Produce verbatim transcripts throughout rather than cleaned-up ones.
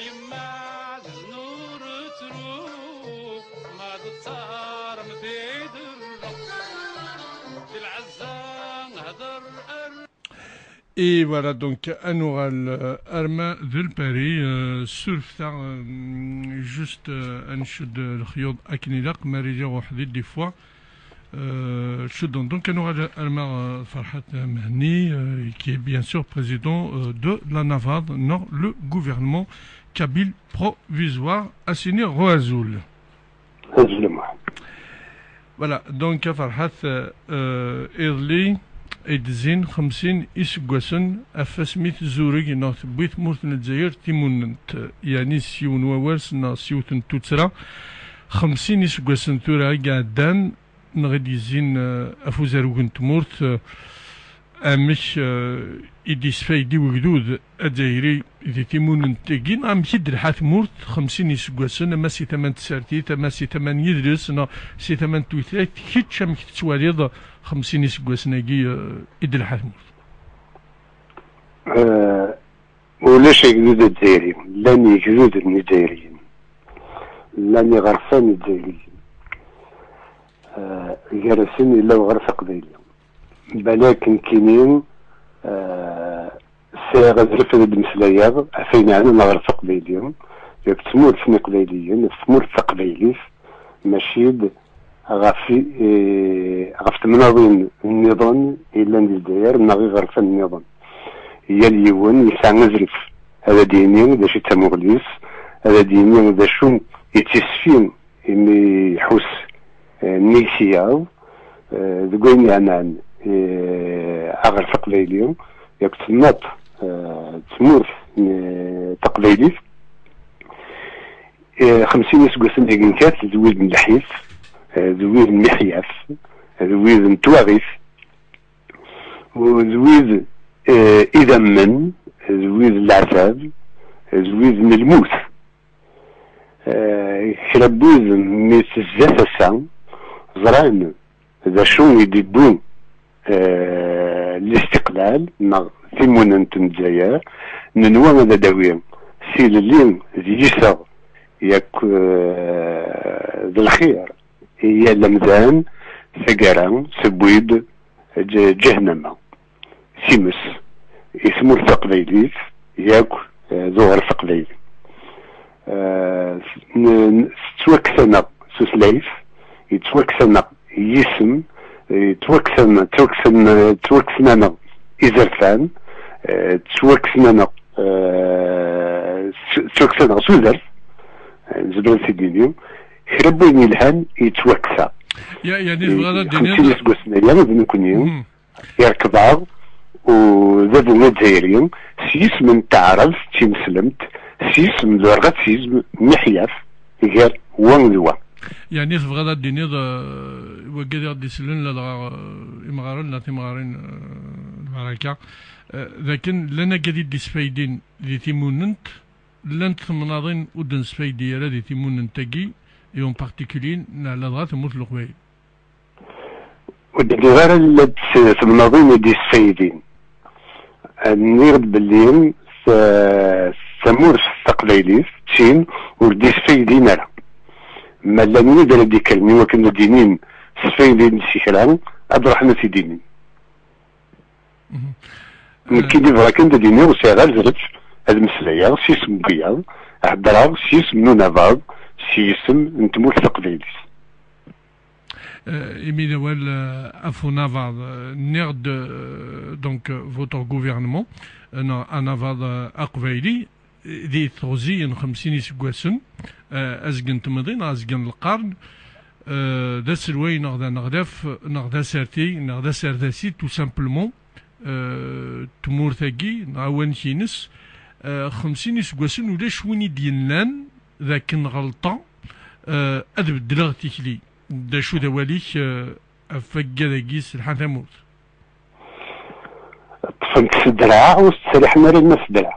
Yemma ɛzizen ur ttru, ma d ttarem tiderreq, di lɛezza hder ar. Et voilà, donc, à Noral, euh, Arma de Paris, euh, surfta, euh, juste, euh, à Nchud, euh, le Chyod Aknilak, Marie Rohdi, des fois, euh, je donne donc à Noral Arma, euh, Farhat Mehni, euh, qui est bien sûr président, euh, de la NAVAD, non, le gouvernement kabyle provisoire, à Sinir Roazoul. Azul Muḥ. Voilà, donc, a Farhat, euh, iḍelli ay d-zzin xemsin iseggasen ɣef wasmi tezureg neɣ tewwi tmurt n Lezzayer timunent, yeɛni s yiwen wawal s-, neɣ s yiwet n tuttra, xemsin iseggasen tura i iɛeddan, neɣ i d-yezzin, euh, ɣef uzarug n tmurt, euh, amek, euh, i d-yesfaydi wegdud azzayri di timunent-agi, amek i d-telḥa tmurt xemsin iseggasen, ama si tama n tsertit, ama si tama n yidles, neɣ si tama n tutlayt, kečč amek tettwaliḍ xemsin iseggasen-agi, euh, i d-telḥa tmurt? Euh, ulac agdud azzayri, llan igduden izzayriyen, llan iɣerfan izzayriyen. Euh, gar-asen yella uɣref aqbayli. Balak nekkini, euh, sɛiɣ azref ad d-meslayeɣ ɣef ayen yeɛnan aɣref aqbayli, yak tmurt n Iqbayliyen, ɣef tmurt taqbaylit, mačči d ɣef i-, eh, ɣef temnaḍin nniḍen yellan di Lezzayer neɣ iɣerfan nniḍen. Yal yiwen yesɛa azref ad d-yini d acu i d tamuɣli-s, ad d-yini d acu i d tisfi imi iḥuss, eh, nnig tiyaḍ, eh, deg wayen yeɛnan, eh, aɣref aqbayli, yak temnaḍt, eh, tmurt, eh, taqbaylit. Eh, xemsin iseggasen deg nkat, d wid n lḥif, eh, d wid n miḥyaf, d wid n twaɣit, u d wid, eh, idammen, d wid n leɛtab, d wid n lmut. Eh, kra n wid mi tezza tasa, ẓran d acu i d-iwwi, eh, listiqlal neɣ timunent n Lezzayer, nenwa ad d-awi tilelli d yiseɣ yak, eh, d lxir i yal amdan, taggara tewwi-d ǧ-, ǧahnama. Times i tmurt taqbaylit yakk, eh, d uɣref aqbayli. Eh, n-, n-, tettwakkes-aneɣ tutlayt, yettwakkes-aneɣ yisem, yettwakkes-aneɣ, ttwakksen, ttwakksen-aneɣ izerfan, eh, ttwakksen-aneɣ, eh, s-, ttwakkes-aneɣ tudert, eh, nezmer ad t-id-nini, kra n wayen yelhan yettwakkes-aɣ. Ya, yani, tebɣiḍ ad d-tiniḍ xemsin iseggasen aya d nekkni. Mhm. Yerkeb-aɣ udabu azzayri s yisem n taɛrabt d tineslemt, s yisem d urɣatism miḥyaf gar wa d wa. Yeɛni tebɣiḍ ad d-tiniḍ, eh, wagi ad aɣ-d-isellen ladɣa, eh, imɣaren neɣ timɣarin, eh, lbaraka, eh, d akken llan agad i d-isfaydin di timunent, llant temnaḍin ur d-nesfaydi ara di timunent-agi, et en particulier neɣ ladɣa tamurt n Leqbayel. Ur d-lliɣ ara llant temnaḍin i d-yesfaydin. Nniɣ-d belli ta-, tamurt taqbaylit d tin ur d-yesfaydin ara. Ma llan wid ara d-ikkren i wakken ad d-inin sfaydin si kra, ad ruḥen ad t-id-inin. Mhm. Nekkini bɣiɣ kan ad d-iniɣ ur sɛiɣ ara azref ad meslayeɣ s yisem n wiyaḍ, heddreɣ s yisem n unabaḍ, s yisem n tmurt taqbaylit. Euh, imi d awal, euh, ɣef unabaḍ, euh, nniɣ-d, euh, donc, euh, votre gouvernement, euh, neɣ anabaḍ, euh, aqbayli, euh, di teɣzi n xemsin iseggasen, euh, azgen n temḍi neɣ azgen n lqern, euh, d aselway neɣ d aneɣlaf neɣ d aserti neɣ d aserdasi, tout simplement, euh, tmurt-agi neɣ awanek-ines, euh, xemsin iseggasen ulac win i d-yennan d akken ɣelṭeɣ, euh, ad beddleɣ tikli. D acu d awal-ik, euh, ɣef waggad-agi yesselḥan tamurt? Ṭṭfen-t s ddreɛ ur s-ttseriḥen ara alma s ddreɛ.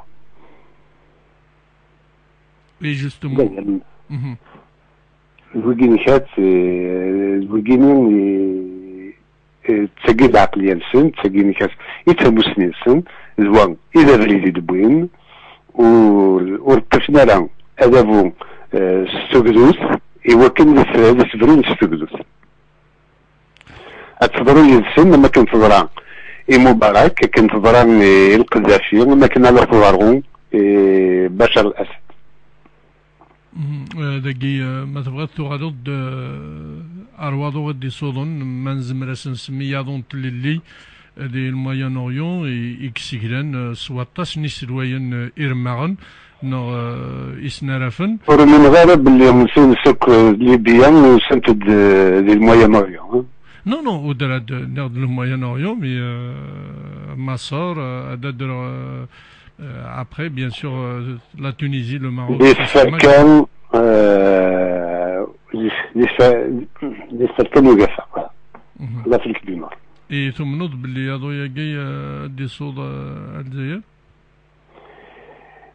Et justement. Mhm. D wigi n kat, eh, d wigi-nni, eh, eh, d tagi d lɛeqliya-nsen, d tagi n kat i d tamussni-nsen, d wa i d abrid i d-wwin, ur, ur ṭṭifen ara adabu, eh, s tugdut, i wakken ad s-, ad s-brun s tugdut. Ad teḍru yid-sen am akken teḍra i Mubarak, akken teḍra i Lqeddafi, am akken ara teḍru i Bacar al-Asad. Mhm. Eh, dagi, eh, ma tebɣiḍ tuɣaleḍ-d, eh, ar waḍu i d-isuḍen, ma nezmer ad s-nsemmi yaḍu n tlelli, eh, di le Moyen-Orient, i, i yesseglan, eh, s waṭas n iselwayen, eh, iremmaɣen, neɣ, eh, isnarafen. Ur umineɣ ara belli usan-d seg, eh, Libya, usant-d, eh, di le Moyen-Orient, hein? Non, non, au-delà de, de le Moyen-Orient, mais, euh, Massor, euh, Adadra, euh, euh, après, bien sûr, euh, la Tunisie, le Maroc, Di c'est Tferka, euh, di, di Tfe-, di Tferka n Ugafa, voilà. Mhm. L'Afrique du Nord. Et tumneḍ belli aḍu-agi, euh, ad d-isuḍ, euh, ar Lezzayer?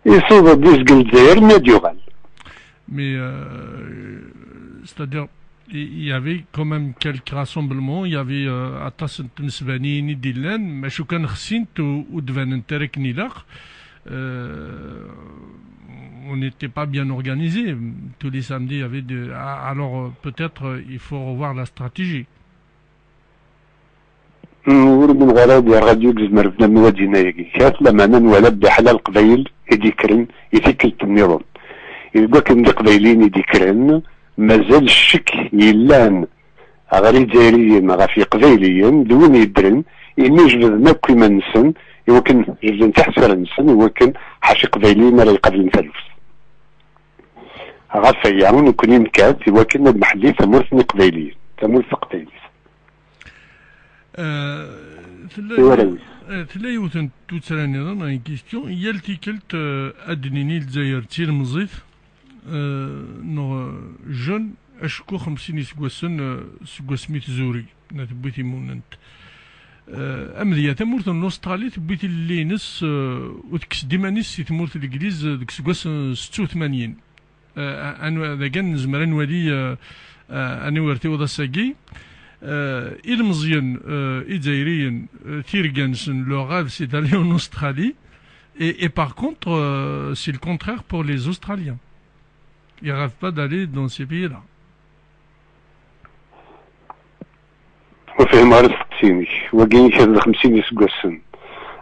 Isuḍ ad d-izgel Lezzayer, mi ad d-yuɣal. Mais, euh, c'est-à-dire, il y avait quand même quelques rassemblements, il y avait, euh, aṭas n tmesbanin i d-illan, maca kan xsint u, u d-banent ara akken ilaq. Euh, on n'était pas bien organisé. Tous les samedis, il y avait de, a-, alors, euh, peut-être, euh, il faut revoir la stratégie. Mm, ur umineɣ ara di rradyu i yezmer bnadem ad d-yini ayagi. Kra lameɛna nwala belli ḥala Leqbayel i d-yekkren i tikkelt nniḍen. Deg wakken d Iqbayliyen i d-yekkren, mazal ccek yellan ɣer Izzayriyen ɣef Iqbayliyen, d win yeddren, imi jebden akk iman-nsen, i wakken jebden tiḥsar-nsen, i wakken ḥaca Iqbayliyen ara iqablen taluft. Ɣef waya, nekkni nekkat i wakken ad nḥelli tamurt n Iqbayliyen, tamurt taqbaylit. Eh, tella, i warraw-is. Eh, tella yiwet n tuttra nniḍen, une question. Yal tikkelt, eh, ad d-nini Lezzayer d tilemẓit, eh, neɣ, eh, jeune, acku xemsin iseggasen, eh, seg wasmi tzuri, neɣ tewwi timunent. Eh, amedya, tamurt n Australie tewwi tilelli-ines, eh, u tekkes-d iman-is si tmurt n Legliz, eh, deg useggas n setta u tmanyin. Eh, anwa, dagi nezmer ad nwali, eh, eh, aniwer tiweḍ ass-agi. Eh, ilmeẓyen, eh, izzayriyen, eh, tirga-nsen, leur rêve, c'est d'aller en Australie. Et, et par contre, euh, c'est le contraire pour les Australiens. Ils rêvent pas d'aller dans ces pays-là. Ur fhimeɣ ara asteqsi-inek. Wagi kra d xemsin iseggasen,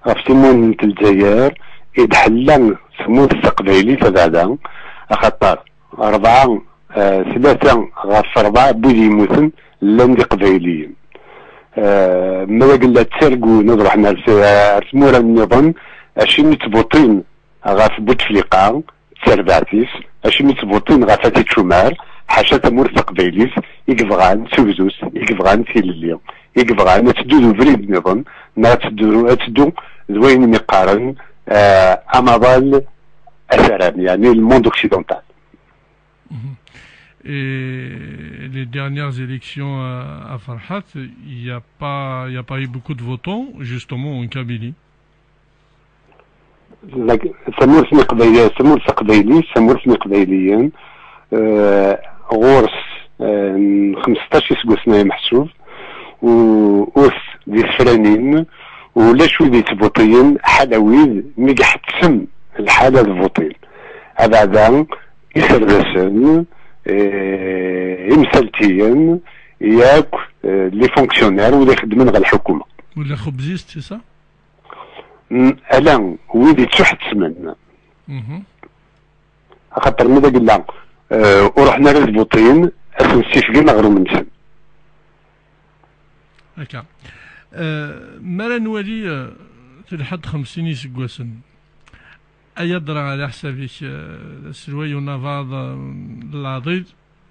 ɣef timunent n Lezzayer i d-ḥella tmurt taqbaylit abeɛda, axaṭer rebɛa, eh, tlata ɣef rebɛa n wid yemmuten llan d Iqbayliyen. Eh, ma d agella ttargun ad ruḥen ar, ar tmura nniḍen, acimi ttbuṭin ɣef Butefliqa, d terbaɛt-is, acimi ttbuṭin ɣef At Ičumar, ḥaca tamurt taqbaylit i yebɣan tugdut, i yebɣan tilelli, i yebɣan ad teddu d ubrid nniḍen, neɣ ad teddu, ad teddu d wayen i mi qqaren, eh, amaḍal asaran, yeɛni le monde occidental. Mhm. Et les dernières élections à, à Farhat, il y a pas, il y a pas eu beaucoup de votants, justement, en Kabylie. Lak-, tamurt n Iqbayliyen, tamurt taqbaylit, tamurt n Iqbayliyen, eh, ɣur-s, eh, n xmesṭac iseggasen ay meḥsub, u ur s-, d isefranin, ulac wid yettbuṭiyen, ḥala wid mi iḥettem lḥal ad buṭin. Abeɛda, iserdasen, eh, imsaltiyen, yakk, eh, les fonctionnaires, wid ixeddmen ɣer lḥukuma. Wala xubzist, c'est ça? Mm, ala, wid yettuḥettmen. Mhm. Axaṭer ma d agella, eh, ur ruḥen ara ad buṭin, ad sen-ssifgen aɣrum-nsen. Akka. Eh, mi ara nwali, eh, telḥa-d xemsin iseggasen, ay adra ɛla ḥsab-ik, eh, aselway unabaḍ, eh, n leɛḍil,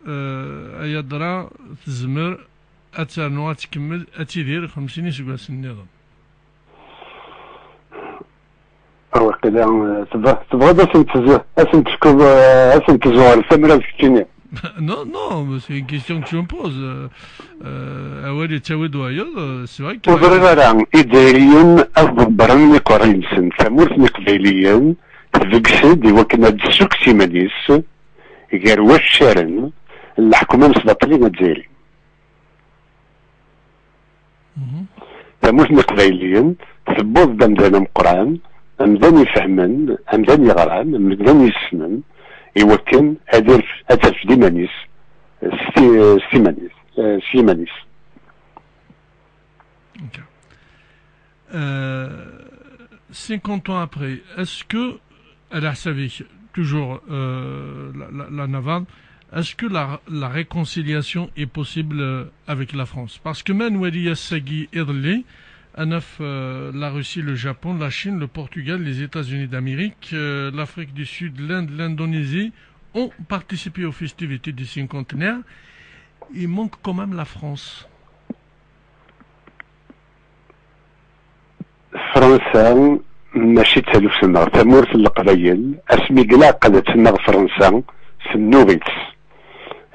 eh, ay adra tezmer ad ternu, ad tkemmel, ad tidir xemsin iseggasen nniḍen. Waqila, eh, tebɣa-, tebɣiḍ ad sen-tez-, ad sen-tefkeḍ, eh, ad sen-tezzuɣer tamrart keččini? Non, non, mais c'est une question que je me pose. Euh, euh, awal yettawi-d wayeḍ, euh, c'est vrai que... Ur ẓriɣ ara, Izzayriyen ad ḍebbren iqerri-nsen. Tamurt n Iqbayliyen tbeggez-d i wakken ad d-tessukkes iman-is gar waccaren n leḥkuma n Sbaṭli Azzayri. Mhm. Tamurt n Iqbayliyen tewweḍ-d amdan ameqqran, amdan ifehmen, amdan yeɣran, amdan yessnen, iwakken ad iref-, ad terfed iman-is s ti-, s timan-is, eh, s yiman-is. Ok. Euh, cinquante ans après, est-ce que, à la Savik, toujours euh, la, la, la Navarre, est-ce que la, la réconciliation est possible euh, avec la France ? Parce que même Wali Yassagi Irli, Anaf, euh, la Russie, le Japon, la Chine, le Portugal, les États-Unis d'Amérique, euh, l'Afrique du Sud, l'Inde, l'Indonésie ont participé aux festivités du cinquantenaire. Il manque quand même la France. Fransa mačči d taluft-nneɣ, tamurt n Leqbayel. Asmi i ilaq ad tenneɣ Fransa, tennuɣ-itt.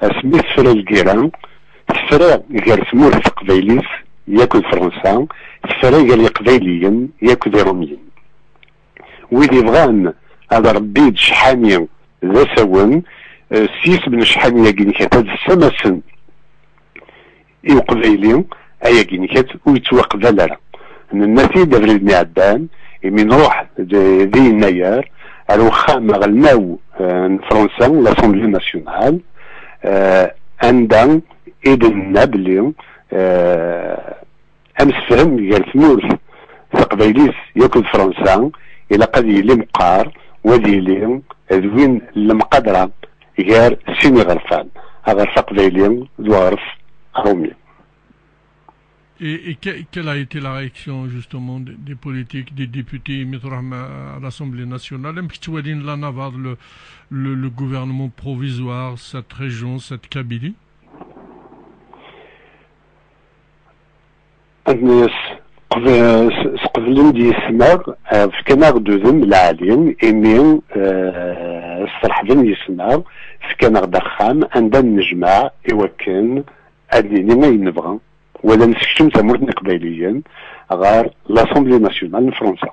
Asmi tefra lgirra, tefra gar tmurt taqbaylit yakk d Fransa, tefra gar Iqbayliyen yakk d Irumyen. Wid ibɣan ad ṛebbi d ccḥani d asawen, eh, s yisem n ccḥani-agi n kata ad ssamasen i Uqbayli, ayagi n kata ur yettwaqbal ara. Nenna-t-id abrid-nni iɛeddan, imi nruḥ d, di Yennayer ar uxxam aɣelnaw, eh, n Fransa, l'Assemblée nationale, eh, anda i d-nenna belli, eh, amsefhem gar tmurt taqbaylit yakk d Fransa ilaq ad yili meqqar, u ad yili d win n lemqadra gar sin iɣerfan, aɣref aqbayli d uɣref aṛumi. Et, et que- quelle a été la réaction justement des, des politiques, des députés, mi tṛuḥem à l'Assemblée nationale ? Amek ttwalin la Navarre, le, le, le gouvernement provisoire, cette région, cette Kabylie ? Ad nini s-, qb-, s-, sqeblen-d yis-neɣ, eh, fkan-aɣ-d udem lɛali, imi, eh, sferḥben yis-neɣ, fkan-aɣ-d axxam anda ad nnejmaɛ i wakken ad nini ayen nebɣa, wala nessekcem tamurt n Iqbayliyen ɣer l'Assemblée nationale n Fransa.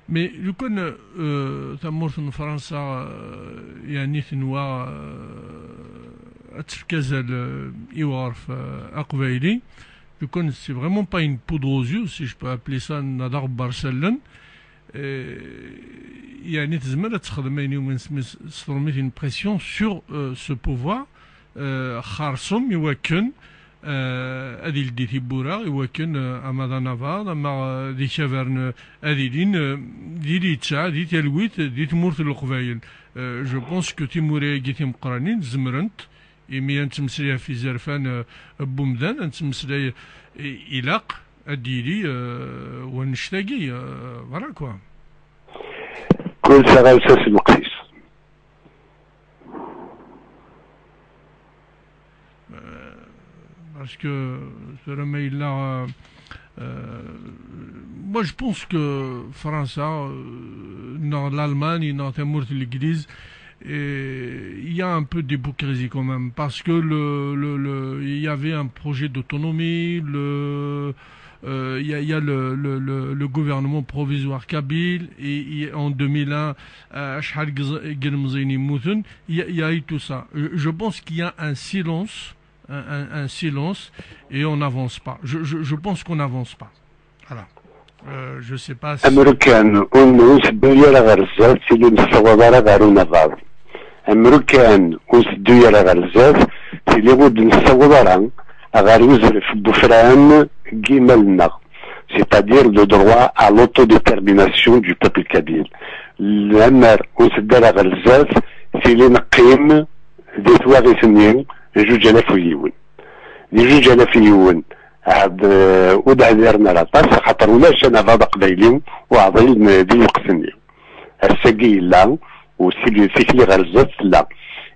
Mais lukan euh, tamurt n Fransa euh, yani tenwa euh, ad tefk azal euh, i uɣref euh, aqbayli, lukan c'est vraiment pas une poudre aux yeux, si je peux appeler ça, neɣ d aɣebbar s allen, euh, yani tezmer ad texdem ayen iwumi nesmi s tṛumit, une pression sur euh, ce pouvoir euh, xerṣum i wakken euh, ad ildi tiwwura i wakken euh, ama d anabaḍ ama euh, d ikabaren euh, ad ilin euh, di littseɛ, di talwit, di tmurt n Leqbayel. Euh, je pense que timura-agi timeqqranin zemrent, imi ad nettmeslay ɣef izerfan euh, n wemdan, ad nettmeslay i- ilaq ad d-yili euh, wannect-agi euh, voilà quoi. Kul taɣawsa s lweqt-is. Parce que tura ma yella euh, euh, moi je pense que Fransa euh, neɣ l'Allemagne neɣ tamurt n Legliz, et il y a un peu d'hypocrisie quand même, parce que le, le, le, il y avait un projet d'autonomie, le, euh, il y a, il y a le, le, le, le gouvernement provisoire kabyle, et, et en deux mille un, euh, acḥal n yilmeẓyen yemmuten, il y a, il y a eu tout ça. Je, je pense qu'il y a un silence, un, un, un silence, et on n'avance pas. Je, je, je pense qu'on n'avance pas. Voilà. Euh, je sais pas si... Amrukan ur n-, ur nteddu ara ɣer zdat, tili ur nessawaḍ ara ɣer unabaḍ. Amrukan ur nteddu ara ɣer zdat, tili ur d-nessawaḍ ara ɣer uzref n wefran deg yimal-nneɣ, c'est-à-dire le droit à l'autodétermination du peuple kabyle. Lemmer ur nteddu ara ɣer zdat, tili neqqim di twaɣit-nni n juǧ alaf u yiwen. Di juǧ alaf u yiwen, ɛad, eh, ur d-ɛdiren ara aṭas, axaṭer ulac anabaḍ aqbayli uɛḍil n, di lweqt-nni. Ass-agi yella, u tikli ɣer zdat tella.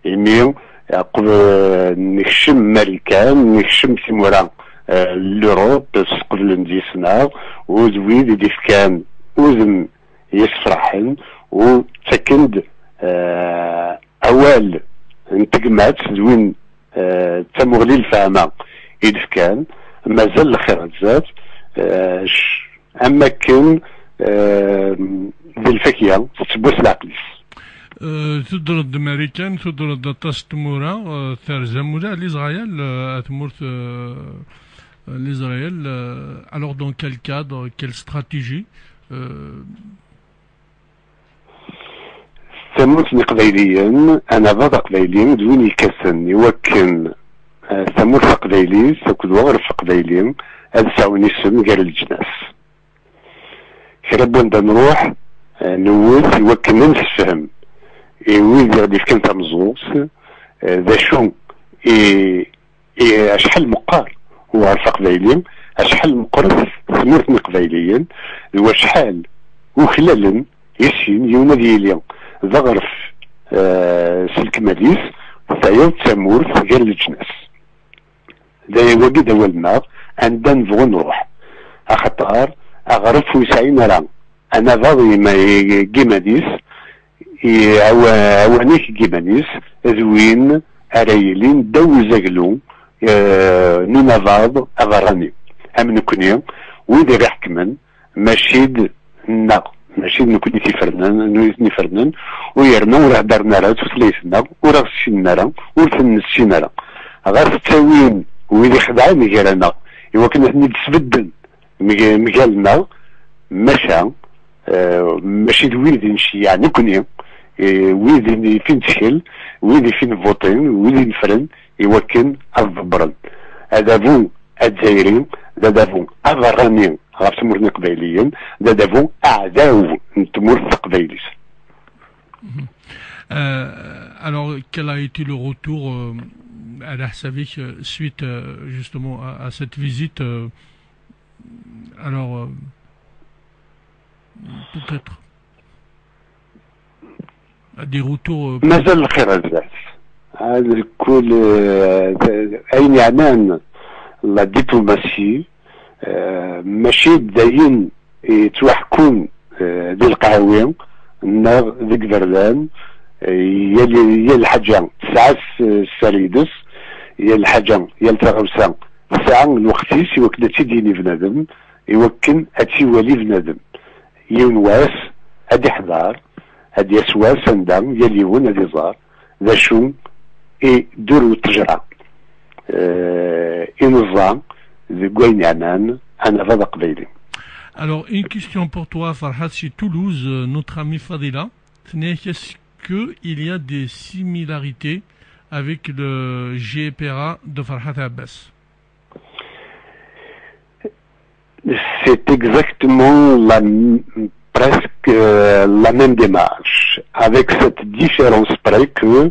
Imi, eh, qb-, nekcem Marikan, nekcem timura, eh, n l'Europe, sqeblen-d yis-neɣ, u d wid i d-ifkan udem yessefraḥen, u ttaken-d, eh, awal n tegmat d win eh, d tamuɣli n lefhama i d-fkan, mazal lxir ar zdat, eh, c-, am wakken, eh, d lfakya tettewwas leɛqel-is. Eh, tudreḍ-d Marikan, tudreḍ-d aṭas n tmura, eh, terzam ula ɛli Isṛayil, eh, ar tmurt, eh, l'Israël, euh, alors dans quel cadre, quelle stratégie, euh, Tamurt n Iqbayliyen, anabaḍ aqbayli d win yekkaten i wakken eh, tamurt taqbaylit akked uɣref aqbayli ad sɛun isem gar leǧnas. Kra n wanda nruḥ, eh, newwet i wakken ad nessefhem i wid i ɣ-d-yefkan tameẓẓuɣt, eh, d acu i, i acḥal meqqar uɣref aqbayli, acḥal meqqret tmurt n Iqbayliyen, d wacḥal uklalen i sin, yiwen ad yili d aɣref eh, s lekmal-is, tayeḍ d tamurt gar leǧnas. D aya wagi d awal-nneɣ, anda nebɣu nruḥ. Axaṭer aɣref ur yesɛin ara anabaḍ i yima-, i, i yiman-is, i awa-, awanek n yiman-is, d win ara yilin ddaw uzaglu eh, n unabaḍ aberrani. Am nekkni, wid i ɣ-iḥekmen, mačči d neɣ, mačči d nekkni i t-ifernen, nutni i t-ifernen, u yerna ur heddren ara tutlayt-nneɣ, ur aɣ-ssinen ara, ur ten-nessin ara. Ɣas ttawin wid ixedɛen gar-aneɣ, i wakken ad ten-id-sbedden mg-, mgal-nneɣ, maca, eh, mačči d wid i nceyyeɛ nekkni, eh, wid i fi nettkel, wid i fi nvuṭin, wid i nefren, i wakken ad ḍebbren. Adabu azzayri d adabu aberrani ɣef tmurt n Iqbayliyen, d adabu aɛdaw n tmurt taqbaylit. Mhm. Euh, alors, quel a été le retour, euh, à la Havik, euh, suite, euh, justement à, à cette visite, euh, alors, euh, peut-être à des retours, euh, Mazal lxir a zdat. Ad kul, eh, ayen yeɛnan la diplomatie, eh, mačči d ayen yettwaḥekkun, eh, di lqahwi neɣ deg iberdan, eh, yal, yal ḥaǧa tesɛa s-, sser-ines, yal ḥaǧa, yal taɣawsa tesɛa lweqt-is i wakken ad tt-id-yini bnadem, i wakken ad tt-iwali bnadem. Yiwen wass ad iḥḍer, ad d-yas wass anda yal yiwen ad iẓer d acu i ddurt n ttejra, eh, i neẓẓa deg wayen yeɛnan anabaḍ aqbayli. Alors, une question pour toi, Farhat, c'est Toulouse, euh, notre ami Fadila. Tenez, est-ce qu'il y a des similarités avec le G P R A de Farhat Abbas ? C'est exactement la m-, presque, euh, la même démarche, avec cette différence près que,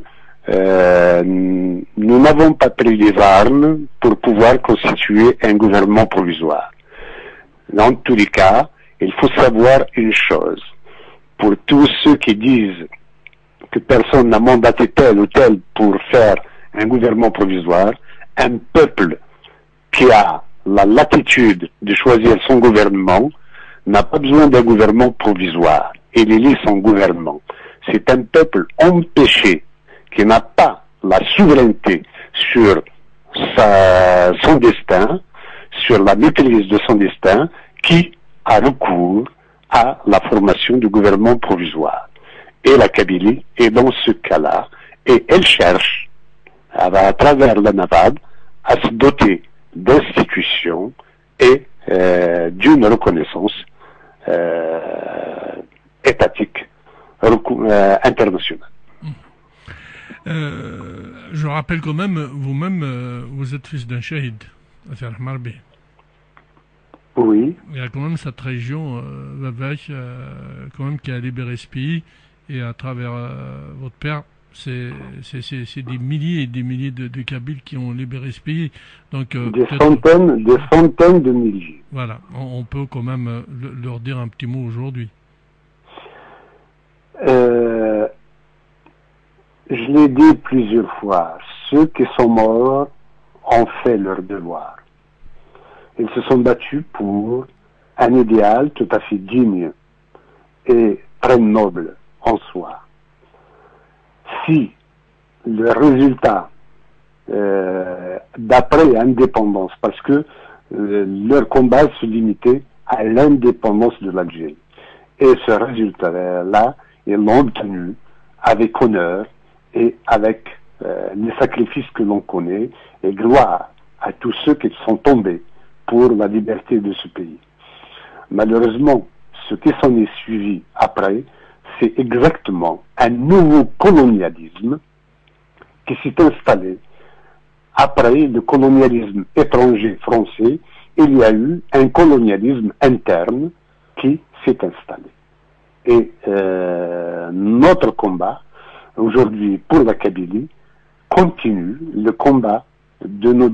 euh, nous n'avons pas pris les armes pour pouvoir constituer un gouvernement provisoire. Dans tous les cas, il faut savoir une chose. Pour tous ceux qui disent que personne n'a mandaté tel ou tel pour faire un gouvernement provisoire, un peuple qui a la latitude de choisir son gouvernement n'a pas besoin d'un gouvernement provisoire. Il élit son gouvernement. C'est un peuple empêché qui n'a pas la souveraineté sur sa, son destin, sur la maîtrise de son destin, qui a recours à la formation du gouvernement provisoire. Et la Kabylie est dans ce cas-là, et elle cherche, à, à travers l'ANAVAD, à se doter d'institutions et, euh, d'une reconnaissance, euh, étatique, recou-, euh, internationale. Euh, je rappelle quand même, vous-même, euh, vous êtes fils d'un shahid, à Marbi. Oui. Il y a quand même cette région, euh, Vavach, euh, quand même, qui a libéré ce pays, et à travers, euh, votre père, c'est, c'est, c'est, c'est des milliers et des milliers de, de Kabyles qui ont libéré ce pays. Donc, euh, Des peut-être, centaines, des centaines de milliers. Voilà, on, on peut quand même, euh, le- leur dire un petit mot aujourd'hui. Euh, je l'ai dit plusieurs fois, ceux qui sont morts ont fait leur devoir. Ils se sont battus pour un idéal tout à fait digne et très noble en soi. Si le résultat, euh, d'après l'indépendance, parce que, euh, leur combat se limitait à l'indépendance de l'Algérie. Et ce résultat-là, ils l'ont obtenu avec honneur et avec, euh, les sacrifices que l'on connaît, et gloire à tous ceux qui sont tombés pour la liberté de ce pays. Malheureusement, ce qui s'en est suivi après, c'est exactement un nouveau colonialisme qui s'est installé. Après le colonialisme étranger français, il y a eu un colonialisme interne qui s'est installé. Et euh, notre combat aujourd'hui pour la Kabylie continue, le combat de nos